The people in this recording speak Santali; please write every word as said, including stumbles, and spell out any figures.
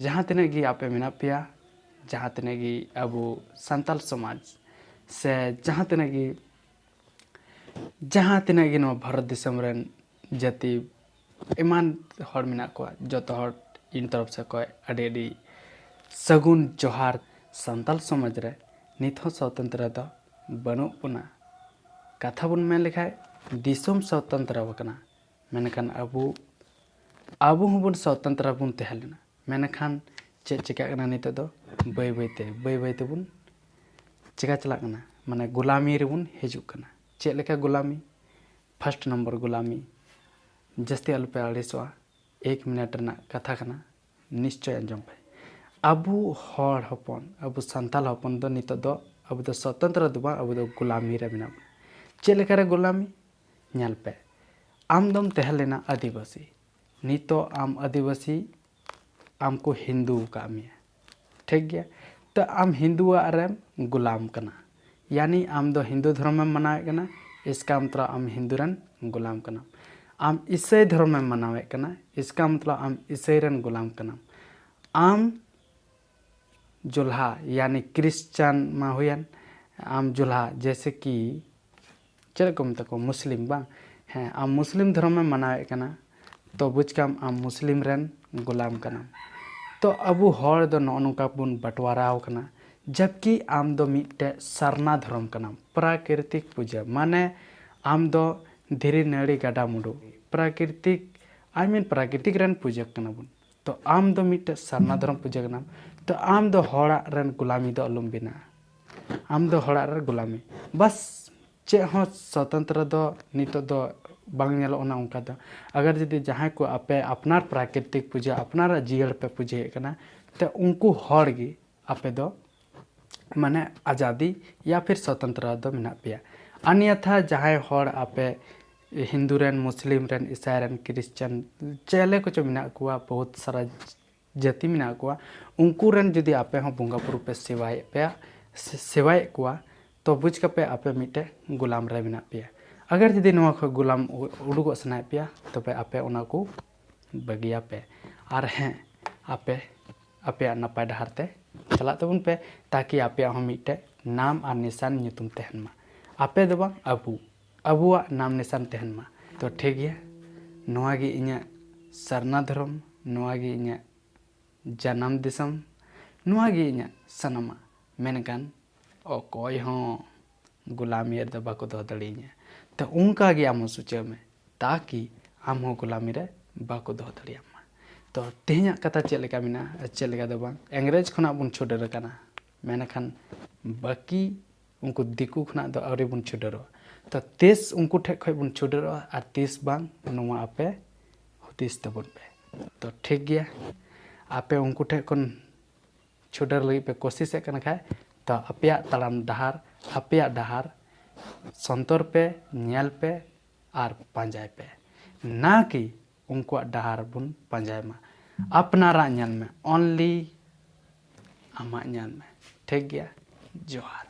ᱡᱟᱦᱟᱸ ᱛᱤᱱᱟᱹᱜ ᱜᱮ ᱟᱯᱮ ᱢᱮᱱᱟᱜ ᱯᱮᱭᱟ, ᱡᱟᱦᱟᱸ ᱛᱤᱱᱟᱹᱜ ᱜᱮ ᱟᱵᱚ ᱥᱟᱱᱛᱟᱞ ᱥᱚᱢᱟᱡᱽ ᱥᱮ ᱡᱟᱦᱟᱸ ᱛᱤᱱᱟᱹᱜ ᱜᱮ ᱡᱟᱦᱟᱸ ᱛᱤᱱᱟᱹᱜ ᱜᱮ ᱱᱚᱣᱟ ᱵᱷᱟᱨᱚᱛ ᱫᱤᱥᱚᱢ ᱨᱮᱱ ᱡᱟᱹᱛᱤ ᱮᱢᱟᱱ ᱦᱚᱲ ᱢᱮᱱᱟᱜ ᱠᱚᱣᱟ, ᱡᱚᱛᱚ ᱦᱚᱲ ᱤᱧ ᱛᱚᱨᱚᱯ ᱥᱮᱫ ᱠᱷᱚᱱ ᱟᱹᱰᱤ ᱟᱹᱰᱤ ᱥᱟᱹᱜᱩᱱ ᱡᱚᱦᱟᱨ᱾ ᱥᱟᱱᱛᱟᱞ ᱥᱚᱢᱟᱡᱽ ᱨᱮ ᱱᱤᱛ ᱦᱚᱸ ᱥᱚᱛᱚᱱᱛᱨᱚ ᱫᱚ ᱵᱟᱹᱱᱩᱜ ᱵᱚᱱᱟ᱾ ᱠᱟᱛᱷᱟ ᱵᱚᱱ ᱢᱮᱱ ᱞᱮᱠᱷᱟᱡ ᱫᱤᱥᱚᱢ ᱥᱚᱛᱚᱱᱛᱨᱚ ᱟᱠᱟᱱᱟ, ᱢᱮᱱᱠᱷᱟᱱ ᱟᱵᱚ ᱟᱵᱚ ᱦᱚᱸᱵᱚᱱ ᱥᱚᱛᱚᱱᱛᱨᱚ ᱵᱚᱱ ᱛᱟᱦᱮᱸ ᱞᱮᱱᱟ, ᱢᱮᱱᱠᱷᱟᱱ ᱪᱮᱫ ᱪᱤᱠᱟᱹᱜ ᱠᱟᱱᱟ ᱱᱤᱛᱚᱜ ᱫᱚ? ᱵᱟᱹᱭ ᱵᱟᱹᱭ ᱛᱮ ᱵᱟᱹᱭ ᱵᱟᱹᱭ ᱛᱮᱵᱚᱱ ᱪᱤᱠᱟ ᱪᱟᱞᱟᱜ ᱠᱟᱱᱟ, ᱢᱟᱱᱮ ᱜᱩᱞᱟᱢᱤ ᱨᱮᱵᱚᱱ ᱦᱤᱡᱩᱜ ᱠᱟᱱᱟ᱾ ᱪᱮᱫ ᱞᱮᱠᱟ ᱜᱩᱞᱟᱢᱤ? ᱯᱷᱟᱥᱴ ᱱᱚᱢᱵᱚᱨ ᱜᱩᱞᱟᱢᱤ, ᱡᱟᱹᱥᱛᱤ ᱟᱞᱚᱯᱮ ᱟᱹᱲᱤᱥᱚᱜᱼᱟ, ᱮᱠ ᱢᱤᱱᱤᱴ ᱨᱮᱱᱟᱜ ᱠᱟᱛᱷᱟ ᱠᱟᱱᱟ, ᱱᱤᱥᱪᱚᱭ ᱟᱸᱡᱚᱢ ᱯᱮ᱾ ᱟᱵᱚ ᱦᱚᱲ ᱦᱚᱯᱚᱱ, ᱟᱵᱚ ᱥᱟᱱᱛᱟᱞ ᱦᱚᱯᱚᱱ ᱫᱚ ᱱᱤᱛᱚᱜ ᱫᱚ ᱟᱵᱚ ᱫᱚ ᱥᱚᱛᱚᱱᱛᱨᱚ ᱫᱚ ᱵᱟᱝ, ᱟᱵᱚ ᱫᱚ ᱜᱩᱞᱟᱢᱤ ᱨᱮ ᱢᱮᱱᱟᱜ ᱵᱚᱱᱟ᱾ ᱪᱮᱫ ᱞᱮᱠᱟᱨᱮ ᱜᱩᱞᱟᱢᱤ? ᱧᱮᱞ ᱯᱮ, ᱟᱢ ᱫᱚᱢ ᱛᱟᱦᱮᱸ ᱞᱮᱱᱟ ᱟᱹᱫᱤᱵᱟᱹᱥᱤ, ᱱᱤᱛᱚᱜ ᱟᱢ ᱟᱹᱫᱤᱵᱟᱹᱥᱤ, ᱟᱢ ᱠᱚ ᱦᱤᱱᱫᱩ ᱟᱠᱟᱫ ᱢᱮᱭᱟ, ᱴᱷᱤᱠ ᱜᱮᱭᱟ? ᱛᱚ ᱟᱢ ᱦᱤᱱᱫᱩᱣᱟᱜ ᱨᱮᱢ ᱜᱩᱞᱟᱢ ᱠᱟᱱᱟ, ᱭᱟᱱᱤ ᱟᱢ ᱫᱚ ᱦᱤᱱᱫᱩ ᱫᱷᱚᱨᱚᱢᱮᱢ ᱢᱟᱱᱟᱣᱮᱫ ᱠᱟᱱᱟ, ᱤᱥᱠᱟ ᱢᱚᱛᱞᱚᱵ ᱟᱢ ᱦᱤᱱᱫᱩ ᱨᱮᱱ ᱜᱩᱞᱟᱢ ᱠᱟᱱᱟᱢ᱾ ᱟᱢ ᱤᱥᱟᱹᱭ ᱫᱷᱚᱨᱚᱢᱮᱢ ᱢᱟᱱᱟᱣᱮᱫ ᱠᱟᱱᱟ, ᱤᱥᱠᱟ ᱢᱚᱛᱞᱚᱵ ᱟᱢ ᱤᱥᱟᱹᱭ ᱨᱮᱱ ᱜᱩᱞᱟᱢ ᱠᱟᱱᱟᱢ᱾ ᱟᱢ ᱡᱩᱞᱦᱟ ᱭᱟᱱᱤ ᱠᱨᱤᱥᱪᱟᱱ ᱢᱟ ᱦᱩᱭᱮᱱ, ᱟᱢ ᱡᱩᱞᱦᱟ ᱡᱮᱭᱥᱮ ᱠᱤ ᱪᱮᱫ ᱠᱚ ᱢᱮᱛᱟ ᱠᱚᱣᱟ, ᱢᱩᱥᱞᱤᱢ ᱵᱟᱝ? ᱦᱮᱸ, ᱟᱢ ᱢᱩᱥᱞᱤᱢ ᱫᱷᱚᱨᱚᱢᱮᱢ ᱢᱟᱱᱟᱣᱮᱫ ᱠᱟᱱᱟ, ᱛᱚ ᱵᱩᱡᱽ ᱠᱟᱢ ᱟᱢ ᱢᱩᱥᱞᱤᱢ ᱨᱮᱱ ᱜᱩᱞᱟᱢ ᱠᱟᱱᱟᱢ᱾ ᱛᱚ ᱟᱵᱚ ᱦᱚᱲ ᱫᱚ ᱱᱚᱜᱼᱚ ᱱᱚᱝᱠᱟ ᱵᱚᱱ ᱵᱟᱴᱣᱟᱨᱟᱣ ᱠᱟᱱᱟ, ᱡᱟᱵᱠᱤ ᱟᱢ ᱫᱚ ᱢᱤᱫᱴᱮᱡ ᱥᱟᱨᱱᱟ ᱫᱷᱚᱨᱚᱢ ᱠᱟᱱᱟᱢ, ᱯᱨᱟᱠᱨᱤᱛᱤᱠ ᱯᱩᱡᱟᱹ, ᱢᱟᱱᱮ ᱟᱢ ᱫᱚ ᱫᱷᱤᱨᱤ ᱱᱟᱹᱲᱤ ᱜᱟᱰᱟ ᱢᱩᱰᱩ, ᱯᱨᱟᱠᱨᱤᱛᱤᱠ, I mean ᱯᱨᱟᱠᱨᱤᱛᱤᱠ ᱨᱮᱱ ᱯᱩᱡᱟᱹ ᱠᱟᱱᱟ ᱵᱚᱱ᱾ ᱛᱚ ᱟᱢ ᱫᱚ ᱢᱤᱫᱴᱮᱡ ᱥᱟᱨᱱᱟ ᱫᱷᱚᱨᱚᱢ ᱯᱩᱡᱟᱹ ᱠᱟᱱᱟᱢ, ᱛᱚ ᱟᱢ ᱫᱚ ᱦᱚᱲᱟᱜ ᱨᱮᱱ ᱜᱩᱞᱟᱢᱤ ᱫᱚ ᱟᱞᱚᱢ ᱵᱮᱱᱟᱜᱼᱟ, ᱟᱢ ᱫᱚ ᱦᱚᱲᱟᱜ ᱨᱮ ᱜᱩᱞᱟᱢᱤ᱾ ᱵᱟᱥ, ᱪᱮᱫ ᱦᱚᱸ ᱥᱚᱛᱚᱱᱛᱨᱚ ᱫᱚ ᱱᱤᱛᱚᱜ ᱫᱚ ᱵᱟᱝ ᱧᱮᱞᱚᱜ ᱠᱟᱱᱟ ᱚᱱᱠᱟ ᱫᱚ᱾ ᱟᱜᱟᱨ ᱡᱩᱫᱤ ᱡᱟᱦᱟᱸᱭ ᱠᱚ ᱟᱯᱮ ᱟᱯᱱᱟᱨ ᱯᱨᱟᱠᱨᱤᱛᱤᱠ ᱯᱩᱡᱟᱹ, ᱟᱯᱱᱟᱨᱟᱜ ᱡᱤᱭᱟᱹᱲ ᱯᱮ ᱯᱩᱡᱟᱹᱭᱮᱫ ᱠᱟᱱᱟ, ᱛᱚ ᱩᱱᱠᱩ ᱦᱚᱲ ᱜᱮ ᱟᱯᱮ ᱫᱚ ᱢᱟᱱᱮ ᱟᱡᱟᱫᱤ ᱭᱟ ᱯᱷᱤᱨ ᱥᱚᱛᱚᱱᱛᱨᱚ ᱫᱚ ᱢᱮᱱᱟᱜ ᱯᱮᱭᱟ᱾ ᱟᱨ ᱱᱤᱭᱟᱹᱛᱷᱟ ᱡᱟᱦᱟᱸᱭ ᱦᱚᱲ ᱟᱯᱮ ᱦᱤᱱᱫᱩ ᱨᱮᱱ, ᱢᱩᱥᱞᱤᱢ ᱨᱮᱱ, ᱤᱥᱟᱭ ᱨᱮᱱ, ᱠᱨᱤᱥᱪᱟᱱ, ᱪᱮᱞᱮ ᱠᱚᱪᱚ ᱢᱮᱱᱟᱜ ᱠᱚᱣᱟ, ᱵᱚᱦᱩᱛ ᱥᱟᱨᱟ ᱡᱟᱹᱛᱤ ᱢᱮᱱᱟᱜ ᱠᱚᱣᱟ, ᱩᱱᱠᱩ ᱨᱮᱱ ᱡᱩᱫᱤ ᱟᱯᱮ ᱦᱚᱸ ᱵᱚᱸᱜᱟ ᱵᱩᱨᱩ ᱯᱮ ᱥᱮᱵᱟᱭᱮᱫ ᱯᱮᱭᱟ, ᱥᱮ-, ᱥᱮᱵᱟᱭᱮᱫ ᱠᱚᱣᱟ, ᱛᱚ ᱵᱩᱡᱽ ᱠᱟᱯᱮ ᱟᱯᱮ ᱢᱤᱫᱴᱮᱡ ᱜᱩᱞᱟᱢ ᱨᱮ ᱢᱮᱱᱟᱜ ᱯᱮᱭᱟ᱾ ᱟᱜᱟᱨ ᱡᱩᱫᱤ ᱱᱚᱣᱟ ᱠᱷᱚᱱ ᱜᱩᱞᱟᱢ ᱩ-, ᱩᱰᱩᱠᱚᱜ ᱥᱟᱱᱟᱭᱮᱫ ᱯᱮᱭᱟ, ᱛᱚᱵᱮ ᱟᱯᱮ ᱚᱱᱟ ᱠᱚ ᱵᱟᱹᱜᱤᱭᱟᱯᱮ᱾ ᱟᱨ ᱦᱮᱸ, ᱟᱯᱮ ᱟᱯᱮᱭᱟᱜ ᱱᱟᱯᱟᱭ ᱰᱟᱦᱟᱨ ᱛᱮ ᱪᱟᱞᱟᱜ ᱛᱟᱵᱚᱱ ᱯᱮ, ᱛᱟᱠᱤ ᱟᱯᱮᱭᱟᱜ ᱦᱚᱸ ᱢᱤᱫᱴᱮᱡ ᱱᱟᱢ ᱟᱨ ᱱᱤᱥᱟᱱ ᱧᱩᱛᱩᱢ ᱛᱟᱦᱮᱱ ᱢᱟ᱾ ᱟᱯᱮ ᱫᱚ ᱵᱟᱝ, ᱟᱵᱚ, ᱟᱵᱚᱣᱟᱜ ᱱᱟᱢ ᱱᱤᱥᱟᱱ ᱛᱟᱦᱮᱱ ᱢᱟ᱾ ᱛᱚ ᱴᱷᱤᱠ ᱜᱮᱭᱟ, ᱱᱚᱣᱟ ᱜᱮ ᱤᱧᱟᱹᱜ ᱥᱟᱨᱱᱟ ᱫᱷᱚᱨᱚᱢ, ᱱᱚᱣᱟ ᱜᱮ ᱤᱧᱟᱹᱜ ᱡᱟᱱᱟᱢ ᱫᱤᱥᱚᱢ, ᱱᱚᱣᱟ ᱜᱮ ᱤᱧᱟᱹᱜ ᱥᱟᱱᱟᱢᱟᱜ᱾ ᱢᱮᱱᱠᱷᱟᱱ ᱚᱠᱚᱭ ᱦᱚᱸ ᱜᱩᱞᱟᱢᱤ ᱨᱮᱫᱚ ᱵᱟᱠᱚ ᱫᱚᱦᱚ ᱫᱟᱲᱮᱭᱟᱹᱧᱟ᱾ ᱛᱚ ᱚᱱᱠᱟ ᱜᱮ ᱟᱢ ᱦᱚᱸ ᱥᱚᱪᱟᱣ ᱢᱮ, ᱛᱟᱠᱤ ᱟᱢ ᱦᱚᱸ ᱜᱩᱞᱟᱢᱤ ᱨᱮ ᱵᱟᱠᱚ ᱫᱚᱦᱚ ᱫᱟᱲᱮᱭᱟᱢ ᱢᱟ᱾ ᱛᱚ ᱛᱮᱦᱮᱧᱟᱜ ᱠᱟᱛᱷᱟ ᱪᱮᱫ ᱞᱮᱠᱟ ᱢᱮᱱᱟᱜᱼᱟ ᱟᱨ ᱪᱮᱫ ᱞᱮᱠᱟ ᱫᱚ ᱵᱟᱝ, ᱤᱝᱨᱮᱡᱽ ᱠᱷᱚᱱᱟᱜ ᱵᱚᱱ ᱪᱷᱩᱰᱟᱹᱨ ᱟᱠᱟᱱᱟ, ᱢᱮᱱᱠᱷᱟᱱ ᱵᱟᱹᱠᱤ ᱩᱱᱠᱩ ᱫᱤᱠᱩ ᱠᱷᱚᱱᱟᱜ ᱫᱚ ᱟᱹᱣᱨᱤ ᱵᱚᱱ ᱪᱷᱩᱰᱟᱹᱨᱚᱜᱼᱟ᱾ ᱛᱚ ᱛᱤᱥ ᱩᱱᱠᱩ ᱴᱷᱮᱡ ᱠᱷᱚᱡ ᱵᱚᱱ ᱪᱷᱩᱰᱟᱹᱨᱚᱜᱼᱟ ᱟᱨ ᱛᱤᱥ ᱵᱟᱝ, ᱱᱚᱣᱟ ᱟᱯᱮ ᱦᱩᱫᱤᱥ ᱛᱟᱵᱚᱱ ᱯᱮ᱾ ᱛᱚ ᱴᱷᱤᱠ ᱜᱮᱭᱟ, ᱟᱯᱮ ᱩᱱᱠᱩ ᱴᱷᱮᱡ ᱠᱷᱚᱱ ᱪᱷᱩᱰᱟᱹᱨ ᱞᱟᱹᱜᱤᱫ ᱯᱮ ᱠᱳᱥᱤᱥᱮᱫ ᱠᱟᱱ ᱠᱷᱟᱡ, ᱛᱚ ᱟᱯᱮᱭᱟᱜ ᱛᱟᱲᱟᱢ ᱰᱟᱦᱟᱨ, ᱟᱯᱮᱭᱟᱜ ᱰᱟᱦᱟᱨ ᱥᱚᱱᱛᱚᱨ ᱯᱮ, ᱧᱮᱞ ᱯᱮ ᱟᱨ ᱯᱟᱸᱡᱟᱭ ᱯᱮ, ᱱᱟ ᱠᱤ ᱩᱱᱠᱩᱣᱟᱜ ᱰᱟᱦᱟᱨ ᱵᱚᱱ ᱯᱟᱸᱡᱟᱭ ᱢᱟ᱾ ᱟᱯᱱᱟᱨᱟᱜ ᱧᱮᱞ ᱢᱮ, only ᱟᱢᱟᱜ ᱧᱮᱞ ᱢᱮ᱾ ᱴᱷᱤᱠ ᱜᱮᱭᱟ, ᱡᱚᱦᱟᱨ᱾